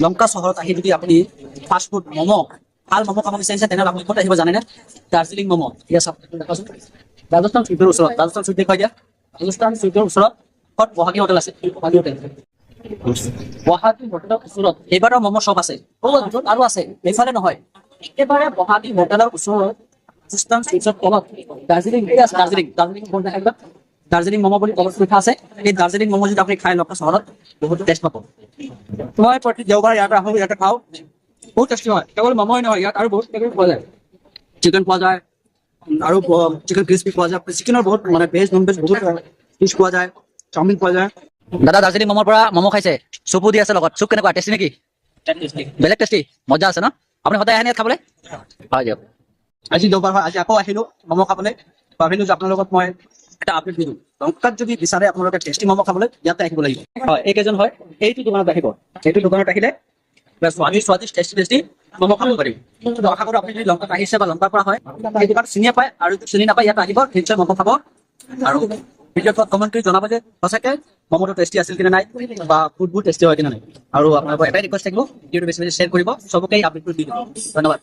লংকা চহৰত আহি যদি আপুনি ফাষ্ট ফুড ম'ম', ভাল ম'ম' খাব বিচাৰিছে, তেনেহ'লে আপুনি ক'ত আহিব জানেনে? দাৰ্জিলিং ম'ম'। ঠিক আছে, দেখাচোন। ৰাজস্থান চুইটৰ ওচৰত, ৰাজস্থান চুইট দেখুৱাই দিয়া। ৰাজস্থান চুইটৰ ওচৰত ক'ত বহাগী হোটেল আছে, বহাগী হোটেল, বহাগী হোটেলৰ ওচৰত কেইবাটাও ম'ম' শ্বপ আছে। দূৰত আৰু আছে, এইফালে নহয়, একেবাৰে বহাগী হোটেলৰ ওচৰত ৰাজস্থান চুইটছৰ তলত দাৰ্জিলিং, এই আছে দাৰ্জিলিং। দাৰ্জিলিং কোন দেখাই? দাৰ্জিলিং ম'ম' বুলি তলত লিখা আছে। এই দাৰ্জিলিং ম'ম' যদি আপুনি খাই, লংকা চহৰত বহুত টেষ্ট পাব। মই প্ৰতি দেওবাৰে ইয়াতে আহোঁ, ইয়াতে খাওঁ, বহুত টেষ্টি হয়। কেৱল ম'ম'ই নহয়, ইয়াত আৰু বহুত কিবা কিবি পোৱা যায়। চিকেন পোৱা যায় আৰু চিকেন ক্ৰিস্পি পোৱা যায়। চিকেনৰ বহুত মানে ভেজ, নন ভেজ বহুত ডিছ পোৱা যায়, চাওমিন পোৱা যায়। দাদা, দাৰ্জিলিং ম'মৰ পৰা ম'ম' খাইছে, চুপো দি আছে লগত। চুপ কেনেকুৱা? টেষ্টি নেকি? বেলেগ টেষ্টি, মজা আছে ন? আপুনি সদায় আহে ইয়াত খাবলৈ? হয়, দিয়ক। আজি দেওবাৰ হয়, আজি আকৌ আহিলো ম'ম' খাবলৈ। ভাবিলো যে আপোনাৰ লগত মই এটা আপডেট দি দিওঁ। লংকাত যদি বিচাৰে আপোনালোকে টেষ্টি ম'ম' খাবলৈ, ইয়াতে আহিব লাগিব। হয়, এইকেইজন হয়। এইটো দোকানত আহিব। এইটো দোকানত আহিলে স্বাদিষ্ট স্বাদিষ্ট, টেষ্টি টেষ্টি ম'ম' খাব পাৰিব। তো আশা কৰোঁ আপুনি যদি লংকাত আহিছে বা লংকাৰ পৰা হয়, এই দোকান চিনিয়ে পায়। আৰু যদি চিনি নাপায়, ইয়াত আহিব, নিশ্চয় ম'ম' খাব আৰু ভিডিঅ'ত কমেণ্ট কৰি জনাব যে সঁচাকে ম'ম'টো টেষ্টি আছিল কি নাই বা ফুডবোৰ টেষ্টি হয় কি নাই। আৰু আপোনালোকৰ এটাই ৰিকুৱেষ্ট থাকিব, ভিডিঅ'টো বেছি বেছি শ্বেয়াৰ কৰিব, চবকে এই আপডেটটো দি দিব। ধন্যবাদ।